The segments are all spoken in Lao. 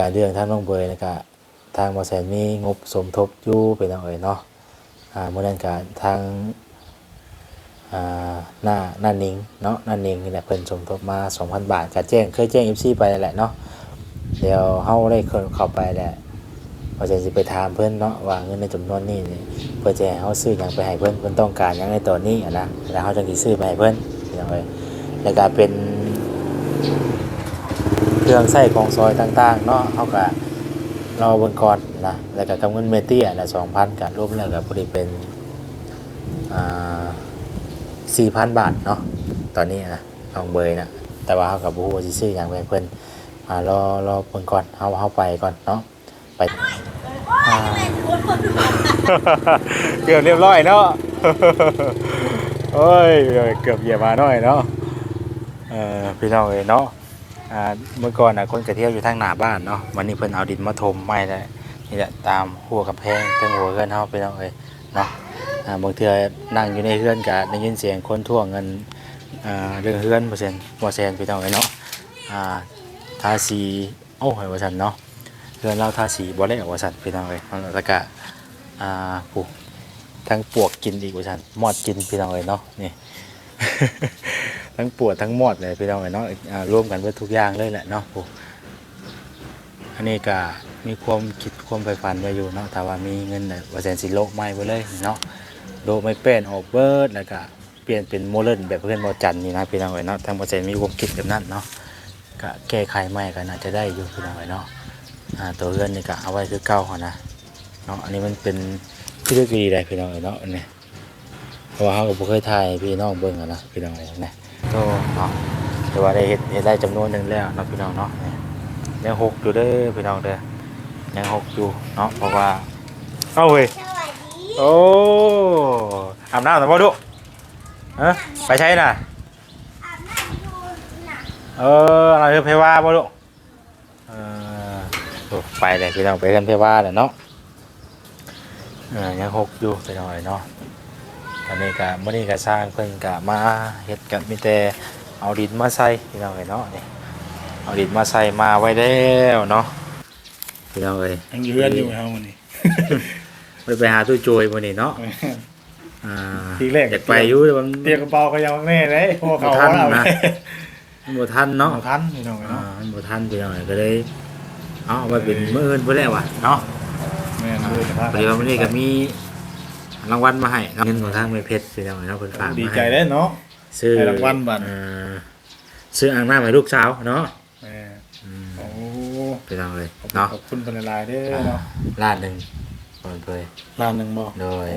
ກະເລື່ອງທາງນ້ອງເບີຍ ແລ້ວກະທາງບໍ່ແສນມີງົບສົມທົບຢູ່ ພີ່ນ້ອງເອີຍເນາະ. ອາ ມື້ນັ້ນກະທາງ ອາ ນ້າ ນ້ານິງເນາະ ນ້ານິງນີ້ແຫຼະ ເພິ່ນສົມທົບມາສອງພັນບາດ ກະແຈ້ງ ເຄີຍແຈ້ງເອັຟຊີໄປແລ້ວເນາະ. ດຽວເຮົາໄດ້ເຂົ້າໄປແລ້ວ ວ່າຈະຊິໄປຖາມເພິ່ນເນາະ ວ່າເງິນໃນຈຳນວນນີ້ນີ້ ເພິ່ນຈະໃຫ້ເຮົາຊື້ຫຍັງໄປໃຫ້ເພິ່ນ ເພິ່ນຕ້ອງການຫຍັງໃນຕອນນີ້ຫັ້ນນະ ແລ້ວເຮົາຈັ່ງຊິຊື້ໄປໃຫ້ເພິ່ນ ພີ່ນ້ອງເອີຍ. ແລ້ວກະເປັນເຄື່ອງໃຊ້ຂອງສອຍຕ່າງໆເນາະ ເຮົາກະລໍເບິ່ງກ່ອນນະ. ແລ້ວກະກັບເງິນແມ່ເຕ້ຍນະ ສອງພັນ ກະລວມແລ້ວກະພໍດີເປັນ ອ່າ ສີ່ພັນບາດເນາະ ຕອນນີ້ນະ ນ້ອງເບີຍນະ. ແຕ່ວ່າເຮົາກະບໍ່ຮູ້ວ່າຊິຊື້ຫຍັງໄປໃຫ້ເພິ່ນ ອ່າ ລໍ ລໍເບິ່ງກ່ອນ ເຮົາ ເຮົາໄປກ່ອນເນາະ. ໄປ ເກືອບຮຽບຮ້ອຍເນາະ ໂອ້ຍ ເກືອບຢຽບໝານ້ອຍເນາະ ເອີ ພີ່ນ້ອງເອີຍເນາະ. ອ່າ ເມື່ອກ່ອນນະ ຄົນກະທ່ຽວຢູ່ທາງໜ້າບ້ານເນາະ ບັດນີ້ເພິ່ນເອົາດິນມາຖົມໃໝ່ແລ້ວ ນີ້ແຫຼະ ຕາມຮົ້ວກຳແພງເທິງຮົ້ວເຮືອນເຮົາ ພີ່ນ້ອງເອີຍເນາະ. ອ່າ ບາງເທື່ອນັ່ງຢູ່ໃນເຮືອນກະໄດ້ຍິນສຽງຄົນທ້ວງເງິນ ອ່າ ເລື່ອງເຮືອນ ບໍ່ແຊນ ບໍ່ແຊນ ພີ່ນ້ອງເອີຍເນາະ. ອ່າ ທາສີ ໂອ້ຍ ວ່າຊັ້ນເນາະ ເຮືອນລາວທາສີບໍ່ແລ້ວວ່າຊັ້ນ ພີ່ນ້ອງເອີຍ. ແລ້ວກະ ອ່າ ຜູ້ ທັງປວກກິນອີກວ່າຊັ້ນ ມອດກິນ ພີ່ນ້ອງເອີຍເນາະ ນີ້ ທັງປວກທັງມອດເລີຍ ພີ່ນ້ອງເອີຍເນາະ. ອ່າ ລວມກັນເບິດທຸກຢ່າງເລີຍແຫຼະເນາະ ຜູ້. ອັນນີ້ກະມີຄວາມຄິດຄວາມໃຝ່ຝັນໄວ້ຢູ່ເນາະ ຖ້າວ່າມີເງິນແລ້ວ ວ່າແສນຊິໂລະໃໝ່ເບິດເລີຍເນາະ ໂລະໄມ້ແປ້ນອອກເບິດ ແລ້ວກະ ປ່ຽນເປັນໂມເດີນແບບເຮືອນບໍ່ຈັນນີ້ນະ ພີ່ນ້ອງເອີຍເນາະ. ທາງບໍ່ແຊນມີຄວາມຄິດແບບນັ້ນເນາະ ກະແກ້ໄຂໃໝ່ກະໜ້າຈະໄດ້ຢູ່ ພີ່ນ້ອງເອີຍເນາະ. ອ່າ ຕົວເຮືອນນີ້ກະເອົາໄວ້ຄືເກົ່າຫັ້ນນະເນາະ. ອັນນີ້ມັນເປັນພິລຶກອີ່ຫຼີໃດ໋ ພີ່ນ້ອງເອີຍເນາະ ອັນນີ້ ເພາະວ່າເຮົາກະບໍ່ເຄີຍຖ່າຍໃຫ້ພີ່ນ້ອງເບິ່ງຫັ້ນນະ ພີ່ນ້ອງເອີຍນະ. ໂອ້ ເນາະ ແຕ່ວ່າໄດ້ເຮັດ ເຮັດໄດ້ຈຳນວນໜຶ່ງແລ້ວເນາະ ພີ່ນ້ອງເນາະ. ນີ້ ຍັງຫົກຢູ່ເດີ ພີ່ນ້ອງເດີ ຍັງຫົກຢູ່ເນາະ ເພາະວ່າ ເອົາເວີຍ ໂອ້ ອາບນ້ຳແລ້ວບໍ່ລູກ? ຮະ ໄປໃສນະ? ເອີ ອັນນັ້ນຄືເພວາບໍ່ລູກ? ເອີ ໂອ້ ໄປແລ້ວພີ່ນ້ອງ ໄປເຮືອນເພວາແລ້ວເນາະ. ເອີ ຍັງຫົກຢູ່ພີ່ນ້ອງເອີຍເນາະ. ຕອນນີ້ກະ ມື້ນີ້ກະຊ່າງເພິ່ນກະມາເຮັດ ກະມີແຕ່ເອົາດິນມາໃສ່ພີ່ນ້ອງເອີຍເນາະ. ນີ້ ເອົາດິນມາໃສ່ມາໄວ້ແລ້ວເນາະ ພີ່ນ້ອງເອີຍ. ຍັງຢູ່ເຮືອນຢູ່ເຮົາມື້ນີ້ ບໍ່ໄດ້ໄປຫາຕູ້ໂຈຍມື້ນີ້ເນາະ. ອ່າ ທີແລກຢາກໄປຢູ່ ແຕ່ວ່າມັນ ຕຽມກະເປົາກະຍັງແນ່ເດ້ ເພາະວ່າເຂົາບໍ່ທັນນະ ມັນບໍ່ທັນເນາະ ບໍ່ທັນພີ່ນ້ອງເອີຍເນາະ. ອ່າ ມັນບໍ່ທັນພີ່ນ້ອງເອີຍ ກະເລີຍ ເອົາ ເອົາໄວ້ເປັນ ເອີ ມື້ອື່ນພຸ້ນແຫຼະຫວາເນາະ. ແມ່ນ ມື້ອື່ນພາ ພໍດີວ່າມື້ນີ້ກະມີລາງວັນມາໃຫ້ເນາະ ເງິນຂອງທາງແມ່ເພັດພີ່ນ້ອງເອີຍເນາະ ເພິ່ນຝາກມາໃຫ້ ດີໃຈເດ້ເນາະ ຊື້ ໃຫ້ລາງວັນບັດ ອ່າ ຊື້ອ່າງນ້ຳໃຫ້ລູກສາວເນາະ. ແມ່ນ ອືມ ໂອ້ ພີ່ນ້ອງເອີຍເນາະ ຂອບຄຸນເພິ່ນຫຼາຍໆເດີເນາະ. ອ່າ ລ້ານໜຶ່ງ ເພິ່ນເຜີຍ ລ້ານໜຶ່ງບໍ່? ໂດຍ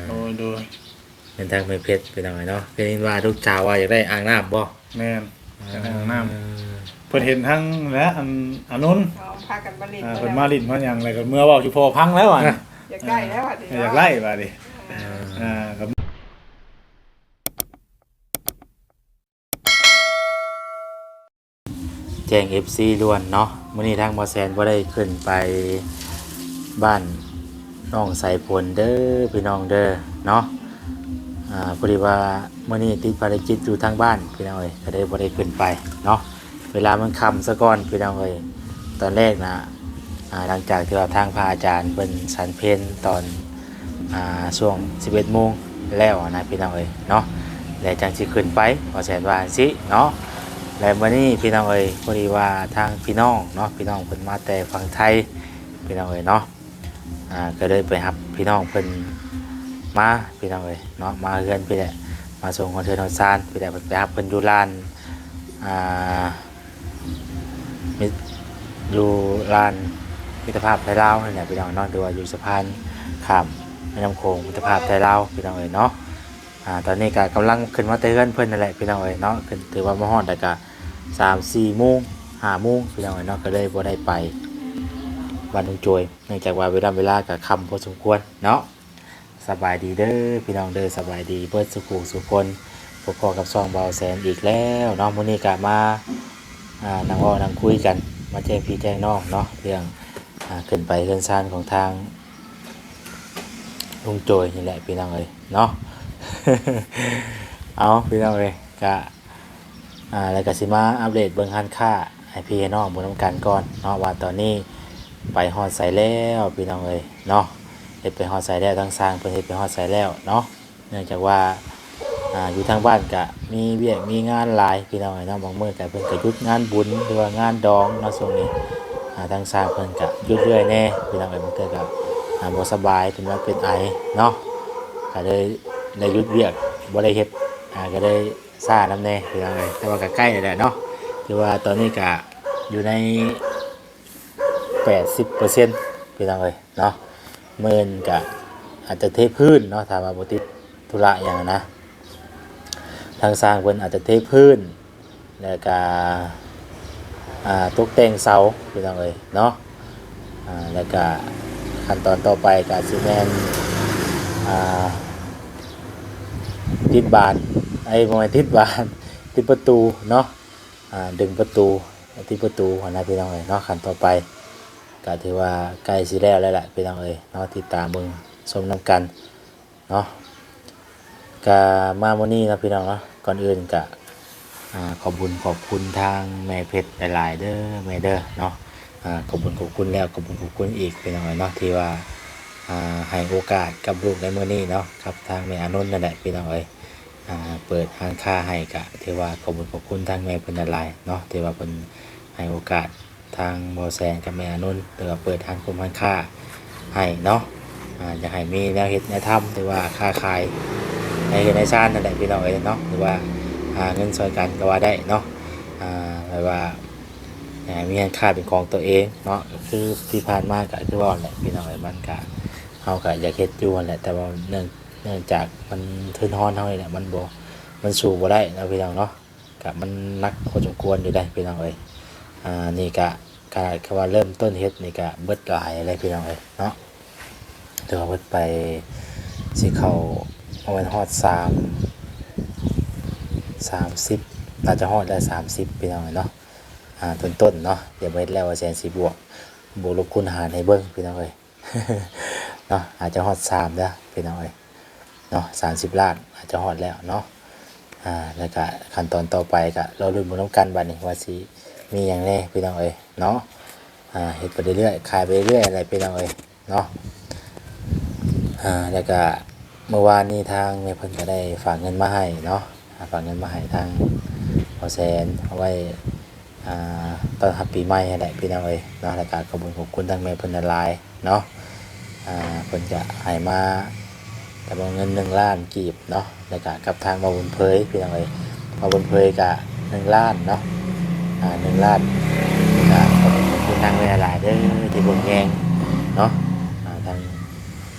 ໂອ້ ອ່າ ໂດຍໆ ເປັນທາງແມ່ເພັດພີ່ນ້ອງເອີຍເນາະ. ໄດ້ຍິນວ່າລູກສາວວ່າຢາກໄດ້ອ່າງນ້ຳບໍ່? ແມ່ນ ອ່າ ຢາກໄດ້ອ່າງນ້ຳ ເພິ່ນເຫັນທາງແຫຼະ ອັນ ອານົນ ເອົາ ພາກັນມາຫຼິ້ນ ອ່າ ເພິ່ນມາຫຼິ້ນມາຫຍັງ ແລ້ວກະເມືອເວົ້າຢູ່ພໍ່ຟັງແລ້ວ ອ່າ ອັນ ຢາກໄດ້ແລ້ວ ອັນນີ້ ຢາກໄດ້ບາດນີ້ ອ່າ ອ່າ ກະ ແຈ້ງເອັຟຊີດ່ວນເນາະ ມື້ນີ້ທາງບໍ່ແຊນບໍ່ໄດ້ຂຶ້ນໄປບ້ານນ້ອງສາຍຝົນເດີພີ່ນ້ອງເດີເນາະ. ອ່າ ພໍດີວ່າມື້ນີ້ຕິດພາລະກິດຢູ່ທາງບ້ານພີ່ນ້ອງເອີຍ ກະເລີຍບໍ່ໄດ້ຂຶ້ນໄປເນາະ. ເວລາມັນຄ່ຳສາກ່ອນພີ່ນ້ອງເອີຍ. ຕອນແລກນະ ອ່າ ຫຼັງຈາກທີ່ວ່າທາງພະອາຈານເພິ່ນສັນເພັນຕອນ ອ່າ ຊ່ວງສິບເອັດໂມງແລ້ວນະພີ່ນ້ອງເອີຍເນາະ ແລະຈັ່ງຊິຂຶ້ນໄປ ບໍ່ແຊນວ່າຈັ່ງຊີ້ເນາະ. ແລະມື້ນີ້ພີ່ນ້ອງເອີຍ ພໍດີວ່າທາງພີ່ນ້ອງເນາະ ພີ່ນ້ອງເພິ່ນມາແຕ່ຝັ່ງໄທພີ່ນ້ອງເອີຍເນາະ ອ່າ ກະເລີຍໄປຮັບພີ່ນ້ອງເພິ່ນມາພີ່ນ້ອງເອີຍເນາະ ມາເຮືອນພີ້ແຫຼະ ມາສົ່ງຮອດເຮືອນຮອດຊານພີ້ແຫຼະ ໄປຮັບເພິ່ນຢູ່ລານ ອ່າ ມິ ຢູ່ລານມິດຕະພາບໄທລາວນີ້ແຫຼະພີ່ນ້ອງເນາະ ຫຼືວ່າຢູ່ສະພານຂ້າມແມ່ນ້ຳໂຂງມິດຕະພາບໄທລາວພີ່ນ້ອງເອີຍເນາະ. ອ່າ ຕອນນີ້ກະກຳລັງຂຶ້ນມາແຕ່ເຮືອນເພິ່ນນັ້ນແຫຼະພີ່ນ້ອງເອີຍເນາະ ຂຶ້ນ ຖືວ່າມາຮອດແລ້ວກະສາມສີ່ໂມງ ຫ້າໂມງພີ່ນ້ອງເອີຍເນາະ ກະເລີຍບໍ່ໄດ້ໄປບ້ານລຸງໂຈຍ ເນື່ອງຈາກວ່າເວລາ ເວລາກະຄ່ຳພໍສົມຄວນເນາະ. ສະບາຍດີເດີພີ່ນ້ອງເດີ ສະບາຍດີເບິດສູ່ຜູ້ສູ່ຄົນ ພົບພໍ້ກັບຊ່ອງບ່າວແສນອີກແລ້ວເນາະ. ມື້ນີ້ກະມາ ອ່າ ນັ່ງເວົ້ານັ່ງຄຸຍກັນ ມາແຈ້ງພີ່ແຈ້ງນ້ອງເນາະ ເລື່ອງ ອ່າ ຂຶ້ນໄປເຮືອນຊານຂອງທາງລຸງໂຈຍນີ້ແຫຼະພີ່ນ້ອງເອີຍເນາະ. ເອົາ ພີ່ນ້ອງເອີຍ ກະ ອ່າ ແລ້ວກະຊິມາອັບເດດເບິ່ງຮ້ານຄ້າ ໃຫ້ພີ່ໃຫ້ນ້ອງເບິ່ງນຳກັນກ່ອນເນາະ ວ່າຕອນນີ້ໄປຮອດໃສແລ້ວພີ່ນ້ອງເອີຍເນາະ. ເຮັດໄປຮອດໃສແລ້ວ ທາງຊ່າງເພິ່ນເຮັດໄປຮອດໃສແລ້ວເນາະ. ເນື່ອງຈາກວ່າ ອ່າ ຢູ່ທາງບ້ານກະມີວຽກມີງານຫຼາຍພີ່ນ້ອງເອີຍເນາະ. ບາງມື້ກະເພິ່ນກະຢຸດງານບຸນ ຫຼືວ່າງານດອງເນາະ. ຊ່ວງນີ້ ອ່າ ທາງຊ່າງເພິ່ນກະຢຸດເລື້ອຍແດ່ພີ່ນ້ອງເອີຍ. ບາງເທື່ອກະ ອ່າ ບໍ່ສະບາຍ ເປັນຫວັດເປັນໄອເນາະ ກະເລີຍໄດ້ຢຸດວຽກ ບໍ່ໄດ້ເຮັດ ອ່າ ກະເລີຍຊ້ານຳແດ່ພີ່ນ້ອງເອີຍ. ແຕ່ວ່າກະໃກ້ແລ້ວແຫຼະເນາະ ຖືວ່າຕອນນີ້ກະຢູ່ໃນ ແປດສິບເປີເຊັນພີ່ນ້ອງເອີຍເນາະ. ມື້ອື່ນກະອາດຈະເທພື້ນເນາະ ຖ້າວ່າບໍ່ຕິດທຸລະຫຍັງນະ. ທາງຊ່າງເພິ່ນອາດຈະເທພື້ນ ແລ້ວກະ ອ່າ ຕົກແຕ່ງເສົາພີ່ນ້ອງເອີຍເນາະ. ອ່າ ແລ້ວກະຂັ້ນຕອນຕໍ່ໄປກະຊິແມ່ນ ອ່າ ຕິດບານ ເອີຍ ບໍ່ແມ່ນຕິດບານ ຕິດປະຕູເນາະ. ອ່າ ດຶງປະຕູ ຕິດປະຕູຫັ້ນນະພີ່ນ້ອງເອີຍເນາະ. ຂັ້ນຕໍ່ໄປກະຖືວ່າໃກ້ຊິແລ້ວແລ້ວລະພີ່ນ້ອງເອີຍເນາະ. ຕິດຕາມເບິ່ງຊົມນຳກັນເນາະ. ກະມາມື້ນີ້ເນາະພີ່ນ້ອງເນາະ ກ່ອນອື່ນກະ ອ່າ ຂອບບຸນຂອບຄຸນທາງແມ່ເພັດຫຼາຍໆເດີແມ່ເດີເນາະ. ອ່າ ຂອບບຸນຂອບຄຸນແລ້ວ ຂອບບຸນຂອບຄຸນອີກພີ່ນ້ອງເອີຍເນາະ ທີ່ວ່າ ອ່າ ໃຫ້ໂອກາດກັບລູກໃນມື້ນີ້ເນາະ ກັບທາງແມ່ອານົນນັ້ນແຫຼະພີ່ນ້ອງເອີຍ. ອ່າ ເປີດຮ້ານຄ້າໃຫ້ ກະຖືວ່າຂອບຄຸນຂອບຄຸນທາງແມ່ເພິ່ນຫຼາຍໆເນາະ ທີ່ວ່າເພິ່ນໃຫ້ໂອກາດທາງບໍ່ແສນກັບແມ່ອານົນ ຫຼືວ່າເປີດຮ້ານກົງຮ້ານຄ້າໃຫ້ເນາະ. ອ່າ ຢາກໃຫ້ມີແນວເຮັດແນວທຳ ຫຼືວ່າຄ້າຂາຍໃນເຮືອນໃນຊານນັ້ນແຫຼະພີ່ນ້ອງເອີຍເນາະ ຫຼືວ່າຫາເງິນຊ່ອຍກັນກະວ່າໄດ້ເນາະ. ອ່າ ແບບວ່າ ອ່າ ມີຮ້ານຄ້າເປັນຂອງຕົວເອງເນາະ. ຄືທີ່ຜ່ານມາກະຄືເວົ້າແຫຼະພີ່ນ້ອງເອີຍ ມັນກະ ເຮົາກະຢາກເຮັດຢູ່ຫັ້ນແຫຼະ ແຕ່ວ່າເນື່ອງ ເນື່ອງຈາກມັນທຶນຮອນເຮົານີ້ແຫຼະ ມັນບໍ່ ມັນສູ້ບໍ່ໄດ້ເນາະພີ່ນ້ອງເນາະ. ກະມັນໜັກພໍສົມຄວນຢູ່ເດ້ພີ່ນ້ອງເອີຍ. ອ່າ ນີ້ກະ ກະ ກະວ່າເລີ່ມຕົ້ນເຮັດນີ້ກະເບິດຫຼາຍເລີຍພີ່ນ້ອງເອີຍເນາະ. ຖືວ່າເບິດໄປ ຊິເຂົ້າ ປະມານຮອດສາມ ສາມສິບ ໜ້າຈະຮອດແລ້ວ ສາມສິບ ພີ່ນ້ອງເອີຍເນາະ. ອ່າ ຕົ້ນໆເນາະ ດຽວເຮັດແລ້ວວ່າແສນຊິບວກ ບວກລົບຄູນຫານໃຫ້ເບິ່ງພີ່ນ້ອງເອີຍ. ເນາະ ອາດຈະຮອດສາມເດີພີ່ນ້ອງເອີຍເນາະ ສາມສິບລ້ານອາດຈະຮອດແລ້ວເນາະ. ອ່າ ແລ້ວກະຂັ້ນຕອນຕໍ່ໄປກະລໍລຸ້ນເບິ່ງນຳກັນບາດນີ້ ວ່າຊິມີຫຍັງແດ່ພີ່ນ້ອງເອີຍເນາະ. ອ່າ ເຮັດໄປເລື້ອຍໆ ຂາຍໄປເລື້ອຍແຫຼະພີ່ນ້ອງເອີຍເນາະ. ອ່າ ແລ້ວກະ ເມື່ອວານນີ້ທາງແມ່ເພິ່ນກະໄດ້ຝາກເງິນມາໃຫ້ເນາະ ອ່າ ຝາກເງິນມາໃຫ້ທາງບໍ່ແສນ ເອົາໄວ້ ອ່າ ຕ້ອນຮັບປີໃໝ່ຫັ້ນແຫຼະພີ່ນ້ອງເອີຍເນາະ. ແລ້ວກະຂອບຄຸນຂອບຄຸນທາງແມ່ເພິ່ນຫຼາຍໆເນາະ. ອ່າ ເພິ່ນກະໃຫ້ມາຈຳນວນເງິນໜຶ່ງລ້ານກີບເນາະ ແລ້ວກະກັບທາງບ່າວບຸນເຜີຍພີ່ນ້ອງເອີຍ. ບ່າວບຸນເຜີຍກະໜຶ່ງລ້ານເນາະ ອ່າ ໜຶ່ງລ້ານ. ກະຂອບຄຸນຂອບຄຸນທາງແມ່ຫຼາຍເດີທີ່ເບິ່ງແຍງເນາະ. ອ່າ ທາງ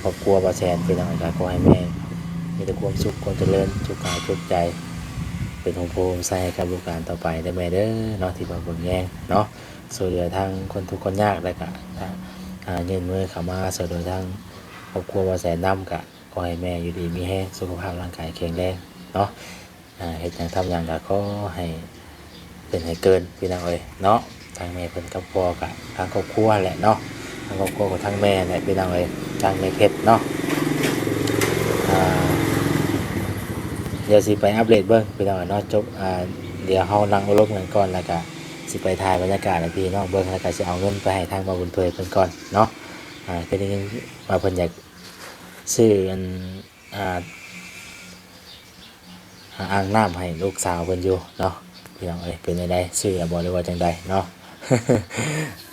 ຄອບຄົວບ່າວແສນພີ່ນ້ອງ ກະຂໍໃຫ້ແມ່ມີແຕ່ຄວາມສຸກຄວາມຈະເລີນ ສຸກກາຍສຸກໃຈ ເປັນຮົ່ມໂພຮົ່ມໄຊໃຫ້ກັບລູກຫຼານຕໍ່ໄປເດີແມ່ເດີເນາະ ທີ່ມາເບິ່ງແຍງເນາະ ຊ່ວຍເຫຼືອທາງຄົນທຸກຄົນຍາກ ແລ້ວກະ ອ່າ ຍື່ນມືເຂົ້າມາຊ່ວຍເຫຼືອທາງຄອບຄົວບ່າວແສນນຳ ກະຂໍໃຫ້ແມ່ຢູ່ດີມີແຮງ ສຸຂະພາບຮ່າງກາຍແຂງແຮງເນາະ. ອ່າ ເຮັດຫຍັງທຳຫຍັງກະຂໍໃຫ້ເປັນໃຫ້ເກີນພີ່ນ້ອງເອີຍເນາະ. ທາງແມ່ເພິ່ນກັບພໍ່ກະທາງຄອບຄົວແຫຼະເນາະ ທາງຄອບຄົວຂອງທາງແມ່ແຫຼະພີ່ນ້ອງເອີຍ ທາງແມ່ເພັດເນາະ. ອ່າ ດຽວຊິໄປອັບເດດເບິ່ງພີ່ນ້ອງເອີຍເນາະ. ຈົບ ອ່າ ດຽວເຮົານັ່ງໂອ້ລົມກັນກ່ອນ ແລ້ວກະຊິໄປຖ່າຍບັນຍາກາດໃຫ້ພີ່ນ້ອງເບິ່ງ ແລ້ວກະຊິເອົາເງິນໄປໃຫ້ທາງບ່າວບຸນເຜີຍເພິ່ນກ່ອນເນາະ. ອ່າ ຄືໄດ້ຍິນວ່າເພິ່ນຢາກ ຊື້ອັນ ອ່າ ອ່າ ອ່າງນ້ຳໃຫ້ລູກສາວເພິ່ນຢູ່ເນາະ ພີ່ນ້ອງເອີຍ. ເປັນຈັ່ງໃດ ຊື້ແລ້ວບໍ່ ຫຼືວ່າຈັ່ງໃດເນາະ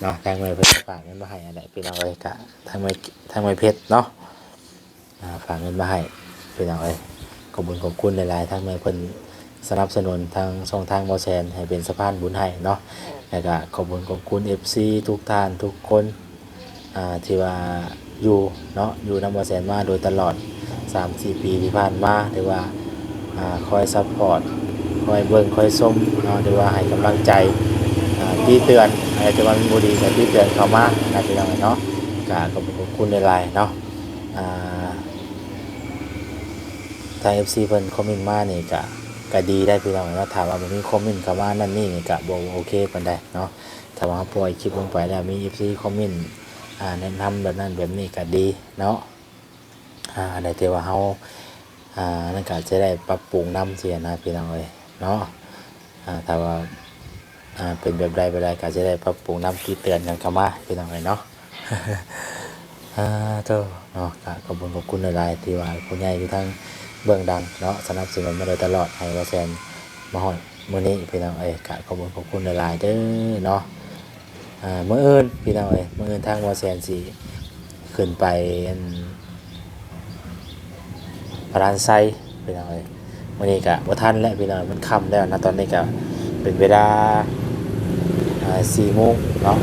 ເນາະ. ທາງແມ່ເພິ່ນຝາກເງິນມາໃຫ້ຫັ້ນແຫຼະ ພີ່ນ້ອງເອີຍ. ກະທາງແມ່ ທາງແມ່ເພັດເນາະ ອ່າ ຝາກເງິນມາໃຫ້ ພີ່ນ້ອງເອີຍ. ຂອບຄຸນຂອບຄຸນຫຼາຍໆ ທາງແມ່ເພິ່ນສະໜັບສະໜູນທາງຊ່ອງທາງບໍ່ແສນໃຫ້ເປັນສະພານບຸນໃຫ້ເນາະ. ແລ້ວກະຂອບຄຸນຂອບຄຸນເອັຟຊີທຸກທ່ານທຸກຄົນ ອ່າ ທີ່ວ່າຢູ່ເນາະ ຢູ່ນຳບໍ່ແສນມາໂດຍຕະຫຼອດສາມສີ່ປີທີ່ຜ່ານມາ ຫຼືວ່າ ອ່າ ຄອຍຊັບພອດ ຄອຍເບິ່ງ ຄອຍຊົມເນາະ ຫຼືວ່າໃຫ້ກຳລັງໃຈ ອ່າ ຕິເຕືອນ ອາດຈະວ່າມັນບໍ່ດີກະຕິເຕືອນເຂົ້າມານະ ພີ່ນ້ອງເນາະ. ກະຂອບຄຸນຂອບຄຸນຫຼາຍໆເນາະ. ອ່າ ທາງເອັຟຊີເພິ່ນຄອມເມັນມານີ້ກະ ກະດີໄດ໋ ພີ່ນ້ອງເນາະ. ຖ້າວ່າບໍ່ມີຄອມເມັນເຂົ້າມານັ້ນນີ້ນີ້ກະບໍ່ໂອເຄປານໃດເນາະ. ຖ້າວ່າເຮົາປ່ອຍຄລິບລົງໄປແລ້ວມີເອັຟຊີຄອມເມັນ ອ່າ ແນະນຳແບບນັ້ນແບບນີ້ກະດີເນາະ. ອ່າ ອັນໃດທີ່ວ່າເຮົາ ອ່າ ນັ້ນກະຈະໄດ້ປັບປຸງນຳຊີ້ນະ ພີ່ນ້ອງເອີຍເນາະ. ອ່າ ຖ້າວ່າ ອ່າ ເປັນແບບໃດ ແບບໃດ ກໍຊິໄດ້ປັບປຸງນຳ ຕິເຕືອນກັນເຂົ້າມາ ພີ່ນ້ອງເອີຍເນາະ. ອ່າ ໂທ້ ເນາະ ກະຂອບຄຸນ ຂອບຄຸນຫຼາຍໆ ທີ່ວ່າຜູ້ໃຫຍ່ຢູ່ທາງເບື້ອງຫຼັງເນາະ ສະໜັບສະໜູນມາໂດຍຕະຫຼອດ ໃຫ້ບ່າວແສນມາຮອດມື້ນີ້ ພີ່ນ້ອງເອີຍ. ກະຂອບຄຸນ ຂອບຄຸນຫຼາຍໆ ເດີເນາະ. ອ່າ ມື້ອື່ນ ພີ່ນ້ອງເອີຍ ມື້ອື່ນທາງບ່າວແສນຊິຂຶ້ນໄປ ອັນ ພະລານໄຊ ພີ່ນ້ອງເອີຍ. ມື້ນີ້ກະບໍ່ທັນແລ້ວ ພີ່ນ້ອງເອີຍ ມັນຄ່ຳແລ້ວນະ. ຕອນນີ້ກະເປັນເວລາ ອ່າ ສີ່ໂມງເນາະ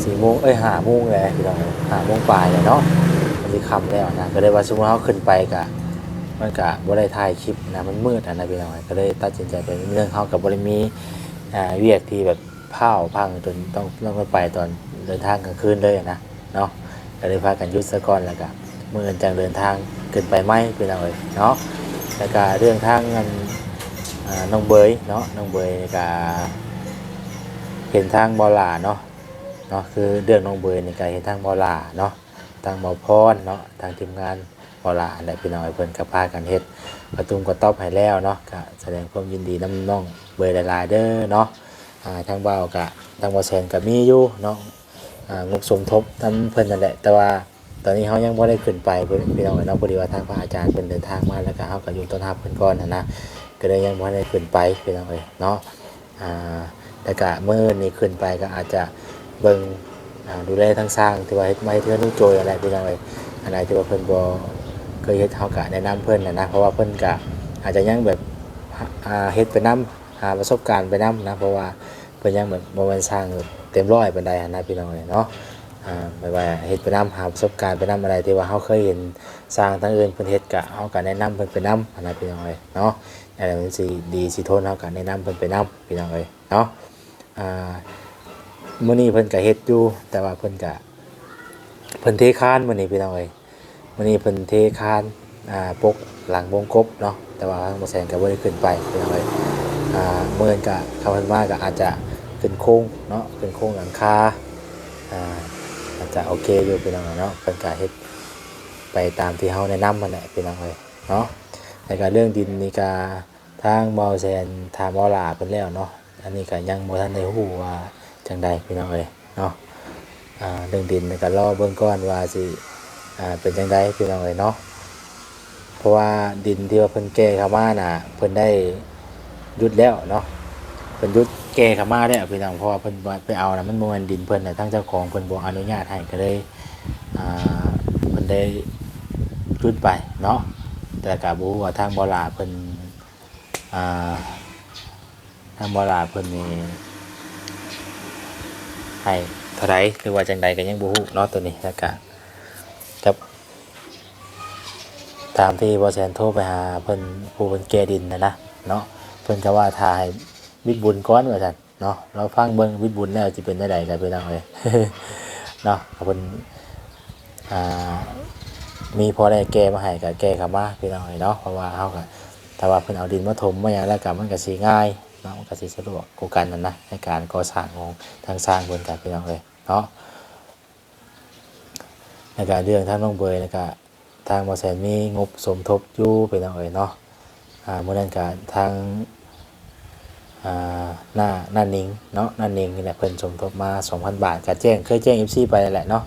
ສີ່ໂມງ ເອີຍ ຫ້າໂມງແລ້ວ ພີ່ນ້ອງເອີຍ ຫ້າໂມງປາຍແລ້ວເນາະ ມັນຊິຄ່ຳແລ້ວນະ. ກໍເລີຍວ່າ ສົມມຸດເຮົາຂຶ້ນໄປກະ ມັນກະບໍ່ໄດ້ຖ່າຍຄລິບນະ ມັນມືດຫັ້ນນະ ພີ່ນ້ອງເອີຍ. ກໍເລີຍຕັດສິນໃຈໄປ ເນື່ອງເຮົາກໍບໍ່ໄດ້ມີ ອ່າ ວຽກທີ່ແບບພ້າວພັງ ຈົນຕ້ອງ ຕ້ອງໄປຕອນເດີນທາງກາງຄືນເລີຍນະ ເນາະ. ກໍເລີຍພາກັນຢຸດຊະກ່ອນ ແລ້ວກະມື້ອື່ນຈັ່ງເດີນທາງຂຶ້ນໄປໃໝ່ ພີ່ນ້ອງເອີຍເນາະ. ແລ້ວກະເລື່ອງທາງ ອັນ ອ່າ ນ້ອງເບີຍເນາະ ນ້ອງເບີຍນີ້ກະເຫັນທາງບ່າວຫຼ້າເນາະ ເນາະ ຄືເລື່ອງນ້ອງເບີຍນີ້ກະເຫັນທາງບ່າວຫຼ້າເນາະ ທາງບ່າວພອນເນາະ ທາງທີມງານບ່າວຫຼ້າຫັ້ນແຫຼະ ພີ່ນ້ອງເອີຍ. ເພິ່ນກະພາກັນເຮັດກະຕຸ້ມກະຕ໊ອບໃຫ້ແລ້ວເນາະ ກະສະແດງຄວາມຍິນດີນຳນ້ອງເບີຍຫຼາຍໆ ເດີເນາະ. ອ່າ ທາງບ່າວກະ ທາງບ່າວແສນກະມີຢູ່ເນາະ ອ່າ ງົບສົມທົບນຳເພິ່ນນັ້ນແຫຼະ ແຕ່ວ່າຕອນນີ້ເຮົາຍັງບໍ່ໄດ້ຂຶ້ນໄປ ພີ່ນ້ອງເອີຍເນາະ. ພໍດີວ່າທາງພະອາຈານເພິ່ນເດີນທາງມາ ແລ້ວກະເຮົາກະຢູ່ຕ້ອນຮັບເພິ່ນກ່ອນຫັ້ນນະ ກະເລີຍຍັງບໍ່ໄດ້ຂຶ້ນໄປ ພີ່ນ້ອງເອີຍເນາະ. ອ່າ ແລ້ວກະມື້ນີ້ຂຶ້ນໄປກະອາດຈະເບິ່ງ ອ່າ ດູແລທາງຊ່າງທີ່ວ່າເຮັດ ມາເຮັດເຮືອນລູກໂຈຍຫັ້ນແຫຼະ ພີ່ນ້ອງເອີຍ. ອັນໃດທີ່ວ່າເພິ່ນບໍ່ເຄີຍເຮັດ ເຮົາກະແນະນຳເພິ່ນຫັ້ນນະ ເພາະວ່າເພິ່ນກະອາດຈະຍັງແບບ ອ່າ ເຮັດໄປນຳ ຫາປະສົບການໄປນຳນະ ເພາະວ່າເພິ່ນຍັງແບບບໍ່ແມ່ນຊ່າງແບບເຕັມຮ້ອຍປານໃດຫັ້ນນະ ພີ່ນ້ອງເອີຍເນາະ. ອ່າ ແບບວ່າເຮັດໄປນຳ ຫາປະສົບການໄປນຳ ອັນໃດທີ່ວ່າເຮົາເຄີຍເຫັນຊ່າງທາງອື່ນເພິ່ນເຮັດ ກະເຮົາກະແນະນຳເພິ່ນໄປນຳຫັ້ນນະ ພີ່ນ້ອງເອີຍເນາະ. ອັນໃດມັນຊິດີຊິທົນ ເຮົາກະແນະນຳເພິ່ນໄປນຳ ພີ່ນ້ອງເອີຍເນາະ. ອ່າ ມື້ນີ້ເພິ່ນກະເຮັດຢູ່ ແຕ່ວ່າເພິ່ນກະ ເພິ່ນເທຄານມື້ນີ້ ພີ່ນ້ອງເອີຍ. ມື້ນີ້ເພິ່ນເທຄານ ອ່າ ປົກຫຼັງວົງກົບເນາະ ແຕ່ວ່າທາງບ່າວແສນກໍບໍ່ໄດ້ຂຶ້ນໄປ ພີ່ນ້ອງເອີຍ. ອ່າ ມື້ອື່ນກໍ ຄັນເພິ່ນມາກໍອາດຈະຂຶ້ນໂຄງເນາະ ຂຶ້ນໂຄງຫຼັງຄາ ອ່າ ອາດຈະໂອເຄຢູ່ ພີ່ນ້ອງເອີຍເນາະ. ເພິ່ນກໍເຮັດໄປຕາມທີ່ເຮົາແນະນຳຫັ້ນແຫຼະ ພີ່ນ້ອງເອີຍເນາະ. ແລ້ວກໍເລື່ອງດິນນີ້ກໍ ທາງບ່າວແສນຖາມບ່າວຫຼ້າເພິ່ນແລ້ວເນາະ ອັນນີ້ກໍຍັງບໍ່ທັນໄດ້ຮູ້ວ່າຈັ່ງໃດ ພີ່ນ້ອງເອີຍເນາະ. ອ່າ ເລື່ອງດິນນີ້ກໍລໍເບິ່ງກ່ອນວ່າຊິ ອ່າ ເປັນຈັ່ງໃດ ພີ່ນ້ອງເອີຍເນາະ. ເພາະວ່າດິນທີ່ວ່າເພິ່ນແກ່ເຂົ້າມານະ ເພິ່ນໄດ້ຢຸດແລ້ວເນາະ ເພິ່ນຢຸດແກ່ເຂົ້າມາແລ້ວ ພີ່ນ້ອງ. ເພາະວ່າເພິ່ນໄປເອົານະ ມັນບໍ່ແມ່ນດິນເພິ່ນນະ ທາງເຈົ້າຂອງເພິ່ນບໍ່ອະນຸຍາດໃຫ້ ກໍເລີຍ ອ່າ ເພິ່ນໄດ້ຢຸດໄປເນາະ. ແຕ່ກໍບໍ່ຮູ້ວ່າທາງບ່າວຫຼ້າເພິ່ນ ອ່າ ທາງບ່າວຫຼ້າເພິ່ນນີ້ໃຫ້ເທົ່າໃດ ຫຼືວ່າຈັ່ງໃດກໍຍັງບໍ່ຮູ້ເນາະ ໂຕນີ້. ແລ້ວກະກັບຕາມທີ່ບ່າວແສນໂທໄປຫາເພິ່ນ ຜູ້ເພິ່ນແກ່ດິນຫັ້ນນະເນາະ ເພິ່ນກໍວ່າຖ້າໃຫ້ບິດບຸນກ່ອນວ່າຊັ້ນເນາະ. ລໍຟັງເບິ່ງບິດບຸນແລ້ວຊິເປັນແນວໃດກັນ ພີ່ນ້ອງເອີຍເນາະ. ເພິ່ນ ອ່າ ມີພໍໄດ້ແກ່ມາໃຫ້ກໍແກ່ເຂົ້າມາ ພີ່ນ້ອງເອີຍເນາະ. ເພາະວ່າເຮົາກໍ ຖ້າວ່າເພິ່ນເອົາດິນມາຖົມມາຫຍັງແລ້ວກໍ ມັນກໍຊິງ່າຍເນາະ ມັນກໍຊິສະດວກກວ່າກັນຫັ້ນນະ ໃນການກໍ່ສ້າງຂອງທາງຊ່າງເພິ່ນກໍ ພີ່ນ້ອງເອີຍເນາະ. ແລ້ວກໍເລື່ອງທາງນ້ອງເບີຍ ແລ້ວກໍທາງບ່າວແສນມີງົບສົມທົບຢູ່ ພີ່ນ້ອງເອີຍເນາະ. ອ່າ ມື້ນັ້ນກໍທາງ ອ່າ ນ້າ ນ້ານິງເນາະ ນ້ານິງນີ້ແຫຼະ ເພິ່ນສົມທົບມາສອງພັນບາດ ກໍແຈ້ງ ເຄີຍແຈ້ງເອັຟຊີໄປແຫຼະເນາະ.